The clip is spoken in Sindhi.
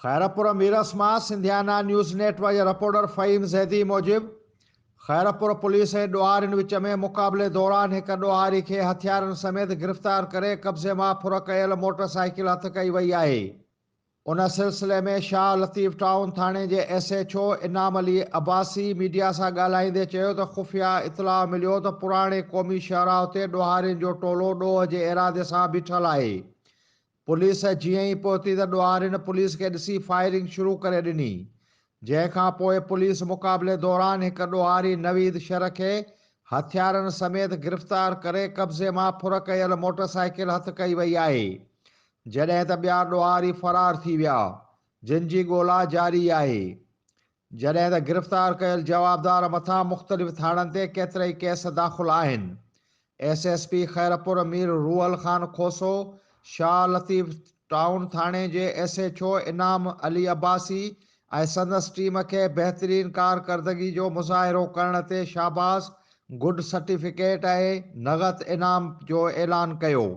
خيرپور ميرس مان سنڌيانا نيوز نيٽ ورڪ جي رپورٽر فهيم زيدي موجب خيرپور پوليس ۽ ڏوهارين وچ ۾ مقابلي دوران هڪ ڏوهاري کي هٿيارن سميت گرفتار ڪري قبضي مان ڦر ڪيل موٽر سائيڪل هٿ ڪئي وئي آهي. ان سلسلي ۾ شاهه لطيف ٽائون ٿاڻي جي S H O Inam Ali Abbasi media سان ڳالهائيندي چيو ته خفيه اطلاع مليو ته پراڻي قومي شاهراهه تي ڏوهارين جو ٽولو ڏوهه جي ارادي سان بيٺل آهي پوليس جيئن ئي پهتي ته ڏوهارين پوليس کي ڏسي فائرنگ شروع ڪري ڏني، جنهن کان پوء پوليس مقابلي دوران هڪ ڏوهاري نويد شر کي هٿيارن سميت گرفتار ڪري قبضي مان ڦر ڪيل موٽرسائيڪل هٿ ڪئي وئي آهي، جڏهن ته ٻيا ڏوهاري فرار ٿي ويا، جن جي ڳولا جاري آهي. جڏهن ته گرفتار ڪيل جوابدار مٿان مختلف ٿاڻن تي ڪيترائي ڪيس داخل آهن. S S P Khairpur Mir Rohal Khan Khoso, Shah Latif town ٿاڻي جي S H O Inam Ali Abbasi ۽ سندس ٽيم کي بهترين ڪارڪردگي جو مظاهرو ڪرڻ تي شاباس، گڊ سرٽيفڪيٽ ۽ نغد انعام جو اعلان ڪيو.